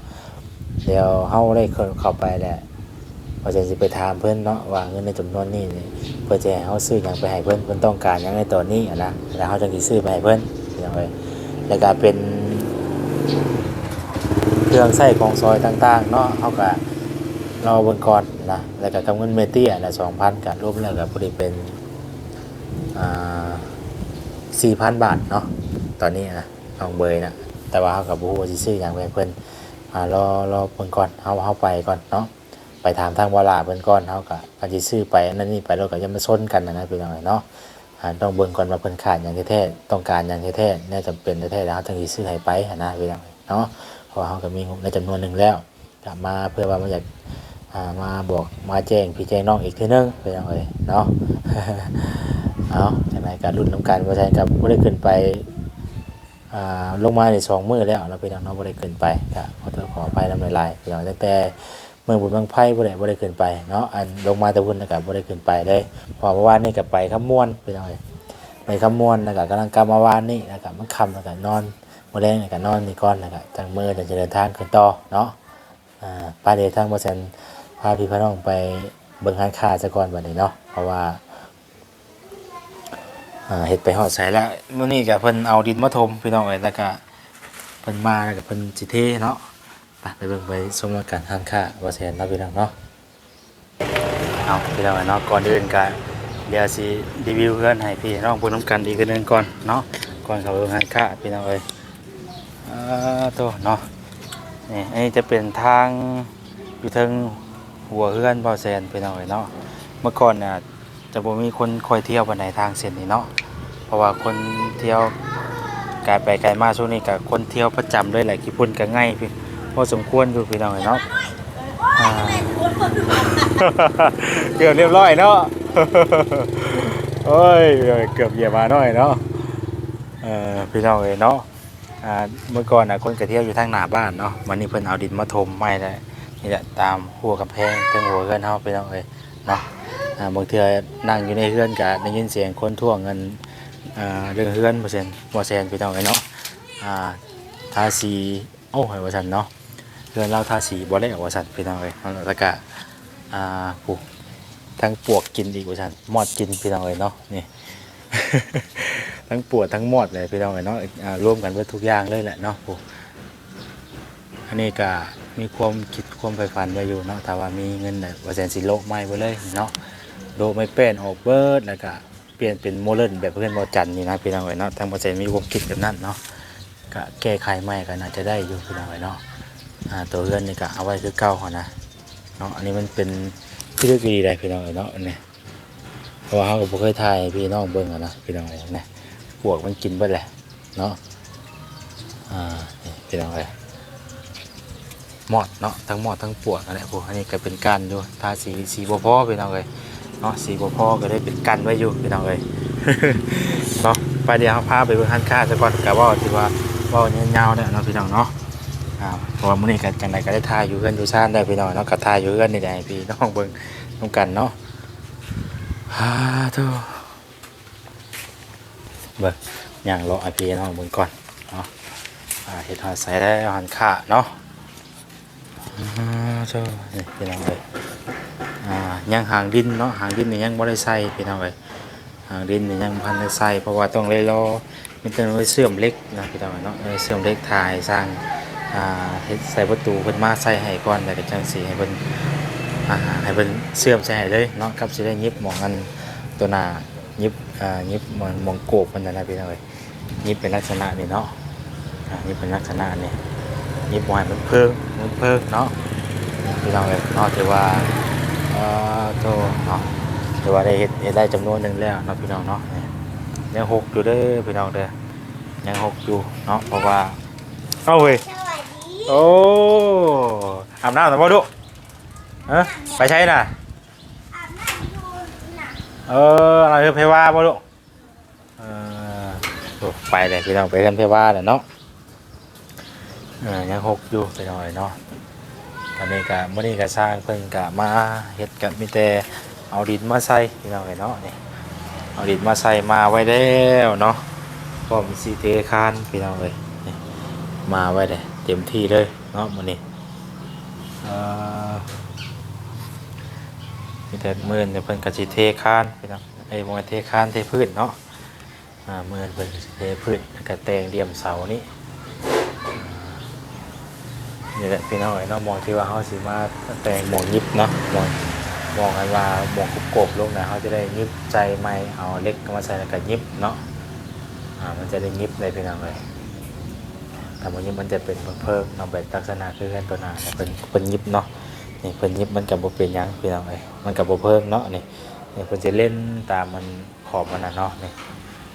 ແລ້ວເຮົາໄດ້ເຂົ້າ ເຂົ້າໄປແຫຼະ ວ່າຈະ ຊິໄປຖາມເພິ່ນເນາະ ວ່າເງິນໃນຈຳນວນນີ້ນີ້ ເພິ່ນຈະໃຫ້ເຮົາຊື້ຫຍັງໄປໃຫ້ເພິ່ນ ເພິ່ນຕ້ອງການຫຍັງໃນຕອນນີ້ຫັ້ນນະ ແລ້ວເຮົາຈັ່ງຊິຊື້ໄປໃຫ້ເພິ່ນ ພີ່ນ້ອງເອີຍ. ແລ້ວກໍເປັນເຄື່ອງໃຊ້ຂອງສອຍຕ່າງໆເນາະ ເຮົາກໍລໍເບິ່ງກ່ອນນະ. ແລ້ວກໍກັບເງິນແມ່ເຕ້ຍນະ ສອງພັນ ກໍລວມແລ້ວກໍພໍດີເປັນ ອ່າ ສີ່ພັນບາດເນາະ ຕອນນີ້ນະ ນ້ອງເບີຍນະ. ແຕ່ວ່າເຮົາກໍບໍ່ຮູ້ວ່າຊິຊື້ຫຍັງໄປໃຫ້ເພິ່ນ ອ່າ ລໍ ລໍເບິ່ງກ່ອນ ເຮົາ ເຮົາໄປກ່ອນເນາະ ໄປຖາມທາງບ່າວຫຼ້າເພິ່ນກ່ອນ. ເຮົາກໍ ຄັນຊິຊື້ໄປອັນນັ້ນນີ້ໄປ ແລ້ວກໍຢ່າມາຊົນກັນນະ ພີ່ນ້ອງເອີຍເນາະ. ອ່າ ຕ້ອງເບິ່ງກ່ອນວ່າເພິ່ນຂາດຫຍັງແທ້ໆ ຕ້ອງການຫຍັງແທ້ໆ ແນວຈຳເປັນແທ້ໆ ແລ້ວເຮົາຈຶ່ງຊິຊື້ໃຫ້ໄປຫັ້ນນະ ພີ່ນ້ອງເອີຍເນາະ. ເພາະວ່າເຮົາກໍມີງົບໃນຈຳນວນໜຶ່ງແລ້ວ ກະມາເພື່ອວ່າມາຢາກ ອ່າ ມາບອກມາແຈ້ງພີ່ແຈ້ງນ້ອງອີກເທື່ອໜຶ່ງ ພີ່ນ້ອງເອີຍເນາະ. ເອົາ ຈັ່ງໃດກະລຸ້ນນຳກັນ ວ່າຊັ້ນ ກະບໍ່ໄດ້ຂຶ້ນໄປ ອ່າ ລົງມາໄດ້ສອງມື້ແລ້ວເນາະ ພີ່ນ້ອງເນາະ ບໍ່ໄດ້ຂຶ້ນໄປ ກະຂໍໂທດຂໍອະໄພນຳຫຼາຍໆ ພີ່ນ້ອງ. ຕັ້ງແຕ່ມື້ບຸນບັ້ງໄຟພຸ້ນແຫຼະ ບໍ່ໄດ້ຂຶ້ນໄປເນາະ ອັນລົງມາແຕ່ພຸ້ນແລ້ວກະບໍ່ໄດ້ຂຶ້ນໄປເລີຍ ເພາະວ່າມື້ວານນີ້ກະໄປຄຳມ່ວນ ພີ່ນ້ອງເອີຍ. ໄປ ໃນຄຳມ່ວນ ແລ້ວກໍກຳລັງກັບມາວານນີ້ ແລ້ວກໍມັນຄ່ຳ ແລ້ວກໍນອນ ມື້ແລງແລ້ວກໍນອນນີ້ກ່ອນ ແລ້ວກໍຈັ່ງມື້ຈັ່ງຈະເດີນທາງຂຶ້ນຕໍ່ເນາະ. ອ່າ ໄປເດີ ທາງບໍ່ແຊນພາພີ່ພານ້ອງໄປເບິ່ງຮ້ານຄ້າຊະກ່ອນບັດນີ້ເນາະ ເພາະວ່າ ອ່າ ເຮັດໄປຮອດໃສແລ້ວ. ມື້ນີ້ກໍເພິ່ນເອົາດິນມາຖົມພີ່ນ້ອງເອີຍ ແລ້ວກໍເພິ່ນມາແລ້ວກໍເພິ່ນຊິເທເນາະ. ໄປ ໄປເບິ່ງໄປຊົມນຳກັນຮ້ານຄ້າບໍ່ແຊນເນາະ ພີ່ນ້ອງເນາະ. ເອົາ ພີ່ນ້ອງເນາະ ກ່ອນອື່ນກະດຽວຊິຣີວິວເຮືອນໃຫ້ພີ່ນ້ອງເບິ່ງນຳກັນອີກເທື່ອໜຶ່ງກ່ອນເນາະ ກ່ອນເຂົ້າໄປເບິ່ງຮ້ານຄ້າພີ່ນ້ອງເອີຍ. ເອີ ໂຕເນາະ ນີ້ ອັນນີ້ຈະເປັນທາງຢູ່ເທິງຫົວເຮືອນບ່າວແຊນພີ່ນ້ອງເອີຍເນາະ. ເມື່ອກ່ອນນະ ຈະບໍ່ມີຄົນຄ່ອຍທ່ຽວປານໃດທາງເສັ້ນນີ້ເນາະ ເພາະວ່າຄົນທ່ຽວກາຍໄປກາຍມາ. ຊ່ວງນີ້ກະຄົນທ່ຽວປະຈຳເລີຍແຫຼະ ຂີ້ຝຸ່ນກະໄງ່ພໍສົມຄວນຢູ່ພີ່ນ້ອງເອີຍເນາະ. ອ່າ ເກືອບຮຽບຮ້ອຍເນາະ ໂອ້ຍ ເກືອບຢຽບໝານ້ອຍເນາະ. ເອີ ພີ່ນ້ອງເອີຍເນາະ ອ່າ ເມື່ອກ່ອນນະ ຄົນກະທ່ຽວຢູ່ທາງໜ້າບ້ານເນາະ ບັດນີ້ເພິ່ນເອົາດິນມາຖົມໃໝ່ແລ້ວ ນີ້ແຫຼະ ຕາມຮົ້ວກຳແພງເທິງຫົວເຮືອນເຮົາພີ່ນ້ອງເອີຍເນາະ. ອ່າ ບາງເທື່ອນັ່ງຢູ່ໃນເຮືອນກະໄດ້ຍິນສຽງຄົນທ້ວງກັນ ອ່າ ເລື່ອງເຮືອນບໍ່ແຊນ ບໍ່ແຊນພີ່ນ້ອງເອີຍເນາະ. ອ່າ ທາສີ ໂອ້ຍ ວ່າຊັ້ນເນາະ ເຮືອນລາວທາສີບໍ່ແລ້ວວ່າຊັ້ນພີ່ນ້ອງເອີຍ. ແລ້ວກະ ອ່າ ຜູ້ ທັງປວກກິນອີກວ່າຊັ້ນ ມອດກິນພີ່ນ້ອງເອີຍເນາະ ນີ້ ທັງປວກທັງມອດເລີຍພີ່ນ້ອງເອີຍເນາະ. ອ່າ ລວມກັນເບິດທຸກຢ່າງເລີຍແຫຼະເນາະ. ຜູ້ ອັນນີ້ກະມີຄວາມຄິດຄວາມໃຝ່ຝັນໄວ້ຢູ່ເນາະ ຖ້າວ່າມີເງິນນະ ວ່າແຊນຊິໂລະໃໝ່ເບິດເລີຍເນາະ ໂລະໄມ້ແປ້ນອອກເບິດ ແລ້ວກະ ປ່ຽນເປັນໂມເດີນແບບເຮືອນບໍ່ຈັນນີ້ນະພີ່ນ້ອງເອີຍເນາະ. ທາງບໍ່ແຊນມີຄວາມຄິດແບບນັ້ນເນາະ ກະແກ້ໄຂໃໝ່ກໍໜ້າຈະໄດ້ຢູ່ພີ່ນ້ອງເອີຍເນາະ. ອ່າ ຕົວເຮືອນນີ້ກະເອົາໄວ້ຄືເກົ່າຫັ້ນນະເນາະ. ອັນນີ້ມັນເປັນພິລຶກອີ່ຫຼີໃດ໋ພີ່ນ້ອງເອີຍເນາະ ອັນນີ້ ເພາະວ່າເຮົາກໍບໍ່ເຄີຍຖ່າຍໃຫ້ພີ່ນ້ອງເບິ່ງຫັ້ນນະພີ່ນ້ອງເອີຍນະ. ປວກມັນກິນເບິດແຫຼະ ເນາະ. ອ່າ ນີ້ພີ່ນ້ອງເອີຍ ມອດເນາະ ທັງມອດທັງປວກຫັ້ນແຫຼະ. ໂອ້ ອັນນີ້ກໍເປັນກ້ານຢູ່ ທາສີ ສີບໍ່ພໍພີ່ນ້ອງເອີຍເນາະ ສີບໍ່ພໍກໍເລີຍເປັນກ້ານໄວ້ຢູ່ພີ່ນ້ອງເອີຍເນາະ. ໄປ ດຽວເຮົາພາໄປເບິ່ງຮ້ານຄ້າຊະກ່ອນ ກໍເວົ້າຖືວ່າເວົ້າຍາວໆແລ້ວເນາະພີ່ນ້ອງເນາະ. ອ່າ ເພາະວ່າມື້ນີ້ກໍຈັ່ງໃດກໍໄດ້ຖ່າຍຢູ່ເຮືອນຢູ່ຊານແລ້ວພີ່ນ້ອງເນາະ ກໍຖ່າຍຢູ່ເຮືອນນີ້ແຫຼະ ໃຫ້ພີ່ນ້ອງເບິ່ງນຳກັນເນາະ. ອາ ໂທ້ ເບິ່ງ ຍ່າງເລາະໃຫ້ພີ່ນ້ອງເບິ່ງກ່ອນເນາະ. ອ່າ ເຮັດຮອດໃສແລ້ວ ຮ້ານຄ້າເນາະ. ອາ ໂທ້ ນີ້ພີ່ນ້ອງເອີຍ ອ່າ ຍັງຫາງດິນເນາະ ຫາງດິນນີ້ຍັງບໍ່ໄດ້ໃສ່ພີ່ນ້ອງເອີຍ. ຫາງດິນນີ້ຍັງບໍ່ທັນໄດ້ໃສ່ ເພາະວ່າຕ້ອງໄດ້ລໍ ມີແຕ່ໄດ້ເຊື່ອມເຫຼັກນະພີ່ນ້ອງເນາະ. ໄດ້ເຊື່ອມເຫຼັກ ຖ້າໃຫ້ຊ່າງ ອ່າ ເຮັດໃສ່ປະຕູເພິ່ນມາໃສ່ໃຫ້ກ່ອນ ແລ້ວກໍຈັ່ງຊິໃຫ້ເພິ່ນ ອ່າ ໃຫ້ເພິ່ນເຊື່ອມໃສ່ໃຫ້ເລີຍເນາະ ກັບຊິໄດ້ຫຍິບໝ່ອງອັນຕົວໜ້າ ຫຍິບ ອ່າ ຫຍິບໝ່ອງ ໝ່ອງໂກບມັນຫັ້ນນະພີ່ນ້ອງເອີຍ. ຫຍິບເປັນລັກສະນະນີ້ເນາະ ອ່າ ຫຍິບເປັນລັກສະນະນີ້ ຫຍິບບໍ່ໃຫ້ມັນເພີງ ມັນເພີງເນາະ ພີ່ນ້ອງເອີຍເນາະ. ຖືວ່າ ເອີ ໂທ້ເນາະ ຖືວ່າໄດ້ເຮັດ ເຮັດໄດ້ຈຳນວນໜຶ່ງແລ້ວເນາະ ພີ່ນ້ອງເນາະ. ນີ້ ຍັງຫົກຢູ່ເດີພີ່ນ້ອງເດີ ຍັງຫົກຢູ່ເນາະ ເພາະວ່າ ເອົາເວີຍ ໂອ້ ອາບນ້ຳແລ້ວບໍ່ລູກ? ຮະ ໄປໃສນະ? ເອີ ອາບນ້ຳຢູ່ນະ ເອີ ອາບນ້ຳເຮືອນໄພວາບໍ່ລູກ? ເອີ ໂອ້ ໄປແລ້ວພີ່ນ້ອງ ໄປເຮືອນໄພວາແລ້ວເນາະ. ເອີ ຍັງຫົກຢູ່ພີ່ນ້ອງເອີຍເນາະ. ອັນນີ້ກະ ມື້ນີ້ກະຊ່າງເພິ່ນກະມາເຮັດ ກະມີແຕ່ເອົາດິນມາໃສ່ພີ່ນ້ອງເອີຍເນາະ. ນີ້ ເອົາດິນມາໃສ່ ມາໄວ້ແລ້ວເນາະ ພ້ອມຊິເທຄານພີ່ນ້ອງເອີຍ. ນີ້ ມາໄວ້ແລ້ວ ເຕັມທີ່ເລີຍເນາະມື້ນີ້. ເອີ ມີແຕ່ມື້ອື່ນເພິ່ນກະຊິເທຄານພີ່ນ້ອງ ເອີຍ ບໍ່ແມ່ນເທຄານ ເທພື້ນເນາະ. ອ່າ ມື້ອື່ນເພິ່ນກະຊິເທພື້ນ ແລ້ວກະແຕ່ງຫຼ່ຽມເສົານີ້. ອ່າ ນີ້ແຫຼະພີ່ນ້ອງເອີຍເນາະ ໝ່ອງທີ່ວ່າເຮົາຊິມາແຕ່ງໝ່ອງຫຍິບເນາະ ໝ່ອງ ໝ່ອງອັນວ່າໝ່ອງກົບໆລົງນະ ເຮົາຈະໄດ້ຫຍິບໃສ່ໃໝ່ ເອົາເຫຼັກມາໃສ່ ແລ້ວກະຫຍິບເນາະ. ອ່າ ມັນຈະໄດ້ຫຍິບໄດ້ພີ່ນ້ອງເອີຍ. ຖ້າບໍ່ຫຍິບມັນຈະເປັນເພີງໆເນາະ ແບບລັກສະນະຄືເຮືອນຕົວໜ້າເພິ່ນ ເພິ່ນຫຍິບເນາະ. ນີ້ເພິ່ນຫຍິບມັນກະບໍ່ເປັນຫຍັງພີ່ນ້ອງເອີຍ ມັນກະບໍ່ເພີງເນາະ. ນີ້ ນີ້ເພິ່ນຈະເຫຼັ້ນຕາມມັນ ຂອບມັນນະເນາະ. ນີ້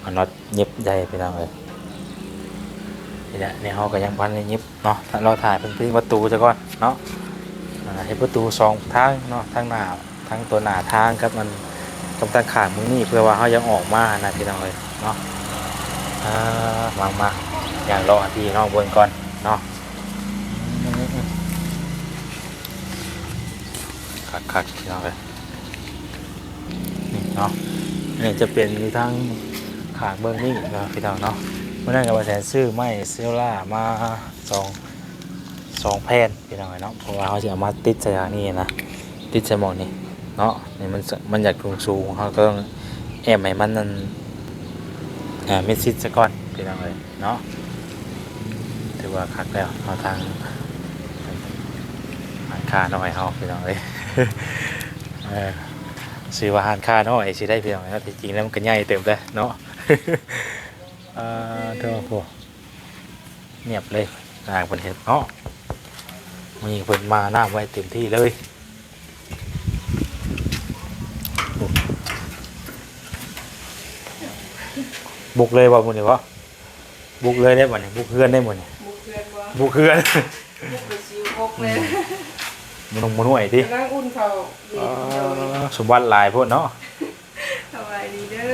ເອົານັອດຫຍິບໃສ່ພີ່ນ້ອງເອີຍ. ນີ້ແຫຼະ ນີ້ເຮົາກໍຍັງບໍ່ທັນໄດ້ຫຍິບເນາະ ຖ້າເຮົາຖ້າເພິ່ນປິດປະຕູຊະກ່ອນເນາະ. ອ່າ ເຮັດປະຕູສອງທາງເນາະ ທາງໜ້າ ທາງຕົວໜ້າທາງກັບມັນ ກັບທາງຂ້າງມື້ນີ້ ເພື່ອວ່າເຮົາຢາກອອກມານະພີ່ນ້ອງເອີຍເນາະ. ອ່າ ມາ ມາ ຍ່າງເລາະໃຫ້ພີ່ນ້ອງເບິ່ງກ່ອນເນາະ. ຄັກໆ ພີ່ນ້ອງເອີຍ. ນີ້ເນາະ ອັນນີ້ຈະເປັນຢູ່ທາງ ຂ້າງເບິ່ງນີ້ເນາະ ພີ່ນ້ອງເນາະ. ມື້ນັ້ນກໍວ່າແສນຊື້ໄມ້ເຊວລາມາສອງ ສອງແຜ່ນ ພີ່ນ້ອງເອີຍເນາະ ເພາະວ່າເຮົາຊິເອົາມາຕິດໃສ່ທາງນີ້ນະ ຕິດໃສ່ໝ່ອງນີ້ເນາະ. ນີ້ມັນ ມັນຢາກສູງໆ ເຮົາກໍຕ້ອງແອ້ມໃຫ້ມັນນັ້ນ ເອີ ມິດຊິດຊະກ່ອນ ພີ່ນ້ອງເອີຍເນາະ. ຖືວ່າຄັກແລ້ວເນາະ ທາງຮ້ານຄ້ານ້ອຍເຮົາ ພີ່ນ້ອງເອີຍ ເອີ ຊື່ວ່າຮ້ານຄ້ານ້ອຍຊິໄດ້ ພີ່ນ້ອງເອີຍເນາະ ທີ່ຈິງແລ້ວມັນກໍໃຫຍ່ເຕີບເດ້ເນາະ. ອ່າ ໂທ້ ງຽບເລີຍ ນາງເພິ່ນເຮັດເນາະ. ມື້ນີ້ເພິ່ນມານ້ຳໄວ້ເຕັມທີ່ເລີຍ. ບຸກເລີຍບໍ່ມື້ນີ້ບໍ່? ບຸກເລີຍໄດ້ບໍ່ນີ້? ບຸກເຮືອນໄດ້ບໍ່ນີ້? ບຸກເຮືອນບໍ່? ບຸກເຮືອນ ບຸກໄປຊິວບົກເລີຍ. ອືມ ມານຸ່ງມາໜ່ວຍຕິ ກຳລັງອຸ່ນເຂົ້າເຢັນ. ອໍ ສົມບັດຫຼາຍໂພດເນາະ. ສະບາຍດີເດີ.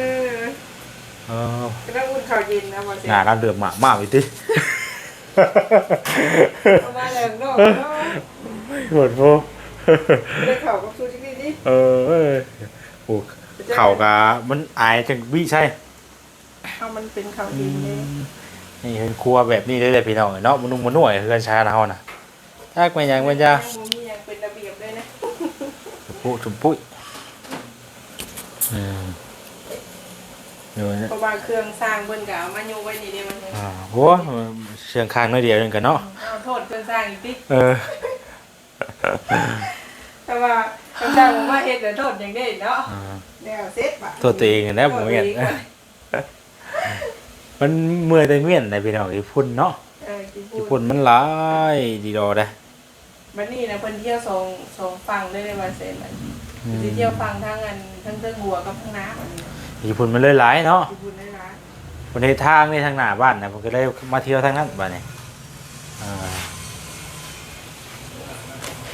ເອີ ກຳລັງອຸ່ນເຂົ້າເຢັນນະ ບໍ່ແຊ ໜ້າລາວເດືອດມາກໆຢູ່ຕິ. ເຂົ້າມາແລ້ວເນາະ ໂອ້ຍ ໂພດໂພ. ບໍ່ໄດ້ເຂົ້າກັບຊູຈິກນີ້ຕິ. ເອີ ໂອ້ ເຂົ້າກະມັນອາຍຈັ່ງບີໃສ່. ເຂົ້າມັນເປັນເຂົ້າດິນເດ້. ອືມ ນີ້ເຮືອນຄົວແບບນີ້ເລີຍພີ່ນ້ອງເອີຍເນາະ ມານຸ່ງມາໜ່ວຍເຮືອນຊານເຮົານະ. ຈັກແມ່ນຫຍັງແມ່ນຢາ ບໍ່ມີຫຍັງເປັນລະບຽບເລີຍນະ ຈຸມປຸ້ຍ ຈຸມປຸ້ຍ. ເອີ ໂດຍ ເພາະວ່າເຄື່ອງຊ່າງເພິ່ນກໍເອົາມາຍົກໄວ້ນີ້ເດ້ ວ່າຊັ້ນ. ອ່າ ໂອ້ ເຄື່ອງຂ້າງໜ້ອຍດຽວໜຶ່ງກໍເນາະ ເອົາໂທດເຄື່ອງຊ່າງອີກຕິ. ເອີ ແຕ່ວ່າເຄື່ອງຊ່າງບໍ່ມາເຮັດແລ້ວໂທດຫຍັງເດ້ເນາະ. ອ່າ ແລ້ວເສັດບາດ ໂທດຕົວເອງຫັ້ນແຫຼະ ບໍ່ແມ່ນ. ມັນເມື່ອຍແຕ່ມ້ຽນນະພີ່ນ້ອງ ຂີ້ຝຸ່ນເນາະ. ເອີ ຂີ້ຝຸ່ນ ຂີ້ຝຸ່ນມັນຫຼາຍດີດອເດ້. ບັດນີ້ນະເພິ່ນທ່ຽວສອງ ສອງຝັ່ງເລີຍວ່າຊັ້ນ. ອືມ ຊິທ່ຽວຝັ່ງທາງອັນ ທາງເທິງຫົວກັບທາງໜ້າບັດນີ້. ຂີ້ຝຸ່ນມັນເລີຍຫຼາຍເນາະ ຂີ້ຝຸ່ນເລີຍຫຼາຍ. ເພິ່ນເຮັດທາງນີ້ທາງໜ້າບ້ານນະ ເພິ່ນກໍເລີຍມາທ່ຽວທາງນັ້ນບັດນີ້. ອ່າ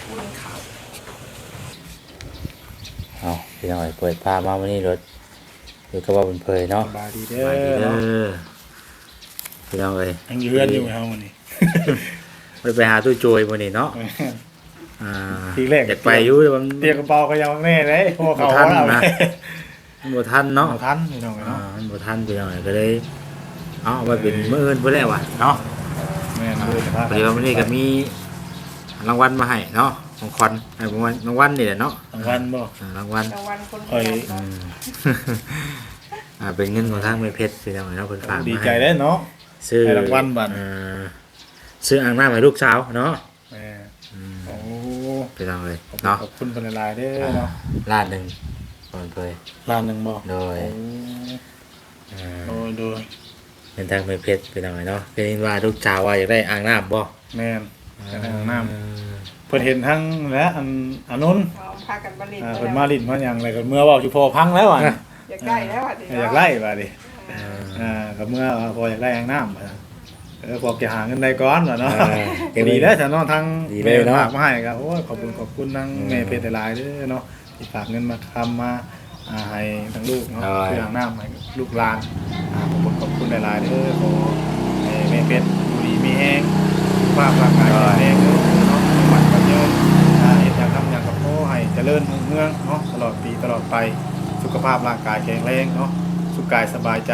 ອຸ່ນເຂົ້າ. ເອົາ ພີ່ນ້ອງເອີຍ ເປີດພາບມາມື້ນີ້ລົດ ຢູ່ກັບວ່າເພິ່ນເຜີຍເນາະ. ສະບາຍດີເດີ ສະບາຍດີເດີ ເນາະ ພີ່ນ້ອງເອີຍ. ຍັງຢູ່ເຮືອນຢູ່ເຮົາມື້ນີ້ ໄປ ໄປຫາຕູ້ໂຈຍມື້ນີ້ເນາະ. ແມ່ນ ອ່າ ທີແລກຢາກໄປຢູ່ ແຕ່ວ່າມັນ ຕຽມກະເປົາກໍຍັງແນ່ເດ້ ເພາະວ່າເຂົາບໍ່ທັນນະ ບໍ່ທັນເນາະ ບໍ່ທັນພີ່ນ້ອງເອີຍເນາະ. ອ່າ ມັນບໍ່ທັນພີ່ນ້ອງເອີຍ ກໍເລີຍເອົາໄວ້ເປັນ ເອີ ມື້ອື່ນພຸ້ນແຫຼະວ່າເນາະ. ແມ່ນ ອ່າ ມື້ອື່ນ ພໍດີວ່າມື້ນີ້ກໍມີລາງວັນມາໃຫ້ເນາະ ຂອງຂວັນ ໃຫ້ລາງວັນນີ້ແຫຼະເນາະ. ລາງວັນບໍ່? ອ່າ ລາງວັນ ລາງວັນຄົນຂະຫຍັນເນາະ. ອືມ ອ່າ ເປັນເງິນຂອງທາງແມ່ເພັດພີ່ນ້ອງເອີຍເນາະ ເພິ່ນຝາກມາໃຫ້ ດີໃຈເດ້ເນາະ ຊື້ ໃຫ້ລາງວັນບັດ ອ່າ ຊື້ອ່າງນ້ຳໃຫ້ລູກສາວເນາະ. ແມ່ນ ອືມ ໂອ້ ພີ່ນ້ອງເອີຍເນາະ ຂອບຄຸນເພິ່ນຫຼາຍໆເດີເນາະ. ອ່າ ລ້ານໜຶ່ງ ເພິ່ນເຜີຍ ລ້ານໜຶ່ງບໍ່? ໂດຍ ໂອ້ ອ່າ ໂດຍໆ ເປັນທາງແມ່ເພັດພີ່ນ້ອງເອີຍເນາະ. ໄດ້ຍິນວ່າລູກສາວວ່າຢາກໄດ້ອ່າງນ້ຳບໍ່? ແມ່ນ ອ່າ ຢາກໄດ້ອ່າງນ້ຳ ເພິ່ນເຫັນທາງແຫຼະ ອັນ ອານົນ ເອົາ ພາກັນມາຫຼິ້ນ ອ່າ ເພິ່ນມາຫຼິ້ນມາຫຍັງ ແລ້ວກໍເມືອເວົ້າຢູ່ພໍ່ຟັງແລ້ວ ອ່າ ອັນ ຢາກໄດ້ແລ້ວບັດນີ້ ຢາກໄດ້ບັດນີ້ ອ່າ ອ່າ ກໍເມືອວ່າພໍ່ຢາກໄດ້ອ່າງນ້ຳ ເອີ ພວກຈະຫາເງິນໄດ້ກ່ອນວ່າເນາະ ເອີ ກໍດີແລ້ວຊະເນາະ ທາງ ດີເລີຍເນາະ ແມ່ຝາກມາໃຫ້ກໍ ໂອ້ຍ ຂອບຄຸນ ຂອບຄຸນທາງ ອືມ ແມ່ເພັດຫຼາຍໆເດີເນາະ ທີ່ຝາກເງິນມາຄຳມາ ອ່າ ໃຫ້ທາງລູກເນາະ ໂດຍ ເພື່ອອ່າງນ້ຳໃຫ້ລູກຫຼານ ອ່າ ຂອບຄຸນ ຂອບຄຸນຫຼາຍໆເດີ ຂໍໃຫ້ແມ່ເພັດຢູ່ດີມີແຮງ ສຸຂະພາບຮ່າງກາຍແຂງແຮງເດີເນາະ ໂດຍ ໝັ້ນຂວັນຍືນ ອ່າ ເຮັດຫຍັງທຳຫຍັງກໍຂໍໃຫ້ຈະເລີນຮຸ່ງເຮືອງເນາະ ຕະຫຼອດປີຕະຫຼອດໄປ ສຸຂະພາບຮ່າງກາຍແຂງແຮງເນາະ ສຸກາຍສະບາຍໃຈ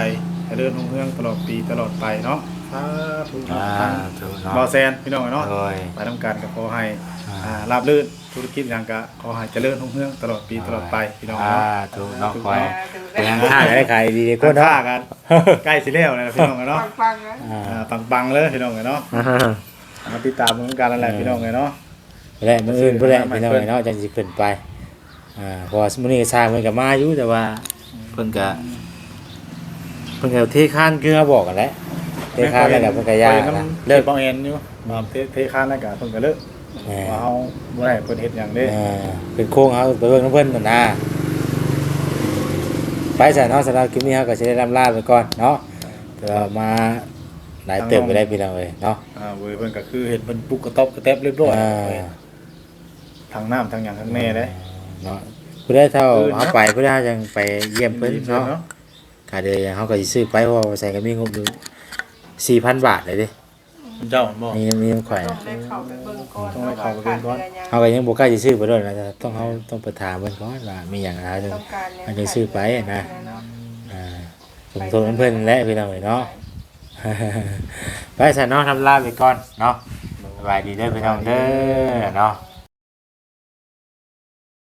ຈະເລີນຮຸ່ງເຮືອງຕະຫຼອດປີຕະຫຼອດໄປເນາະ. ສາທຸເນາະ ສາທຸເນາະ ທາງບ່າວແຊນ ພີ່ນ້ອງເນາະ ໂດຍ ໄປນຳກັນກໍຂໍໃຫ້ ອ່າ ອ່າ ລາບລື່ນ ທຸລະກິດຫຍັງກໍຂໍໃຫ້ຈະເລີນຮຸ່ງເຮືອງຕະຫຼອດປີຕະຫຼອດໄປ ພີ່ນ້ອງເນາະ. ສາທຸເນາະ ຂໍໃຫ້ ສາທຸ ໄປຮ້ານຄ້າກໍໄດ້ຂາຍດີໆ ຄົນເນາະ ຮ້ານຄ້າກໍໃກ້ຊິແລ້ວແລ້ວ ພີ່ນ້ອງເນາະ ປັງໆ ອ່າ ອ່າ ປັງໆເລີຍ ພີ່ນ້ອງເນາະ. ອ່າ ມາຕິດຕາມເບິ່ງນຳກັນນັ້ນແຫຼະ ອ່າ ພີ່ນ້ອງເອີຍເນາະ ແລະ ມື້ອື່ນພຸ້ນແຫຼະ ພີ່ນ້ອງເອີຍເນາະ ຈັ່ງຊິຂຶ້ນໄປ ອ່າ ເພາະວ່າມື້ນີ້ຊ່າງເພິ່ນກໍມາຢູ່ ແຕ່ວ່າ ອືມ ເພິ່ນກໍ ເພິ່ນກໍເທຄານຄືເຮົາບອກຫັ້ນແຫຼະ ເທຄານແລ້ວກໍເພິ່ນກໍຢ່ານະ ເລີກ ເວົ້າແອນຢູ່ ວ່າເທ ເທຄານແລ້ວກໍເພິ່ນກໍເລີກ ແມ່ນ ວ່າເຮົາບໍ່ໄດ້ໃຫ້ເພິ່ນເຮັດຫຍັງເດ້ ອ່າ ເປັນໂຄງເຮົາໄປເບິ່ງນຳເພິ່ນຫັ້ນນະ. ໄປຊະເນາະ ສຳລັບຄລິບນີ້ເຮົາກໍຊິໄດ້ລ່ຳລາໄປກ່ອນເນາະ ແຕ່ວ່າມາຫຼາຍເຕີບກໍໄດ້ ພີ່ນ້ອງເອີຍເນາະ. ອ່າ ເວີຍເພິ່ນກໍຄືເຫັນເພິ່ນປຸກກະຕອບກະແຕັບຮຽບຮ້ອຍ ອ່າ ທັງນ້ຳທັງຫຍັງຂ້າງໃນເດ້ເນາະ. ຜູ້ໃດເທົ່າເຮົາໄປ ຜູ້ໃດເຮົາຍັງໄປຢ້ຽມເພິ່ນເນາະ ກະເດເຮົາກໍຊິຊື້ໄປ ເພາະວ່າໃສ່ກໍມີງົບຢູ່ສີ່ພັນບາດເລີຍເດ້. ເຈົ້າແມ່ນບໍ່? ມີ ມີນຳຂ້ອຍ ຕ້ອງໄດ້ເຂົ້າໄປເບິ່ງກ່ອນ ຕ້ອງໄດ້ເຂົ້າໄປເບິ່ງກ່ອນ ເຮົາກໍຍັງບໍ່ກ້າຊິຊື້ໄປໂລດນະ ຕ້ອງ ເຮົາຕ້ອງໄປຖາມເພິ່ນກ່ອນວ່າມີຫຍັງ ເຮົາຈຶ່ງ ເຮົາຈຶ່ງຊື້ໄປນະ. ອ່າ ລົງໂທດນຳເພິ່ນແຫຼະພີ່ນ້ອງເອີຍເນາະ. ໄປຊະເນາະ ລຳລາໄປກ່ອນເນາະ. ສະບາຍດີເດີພີ່ນ້ອງເດີເນາະ.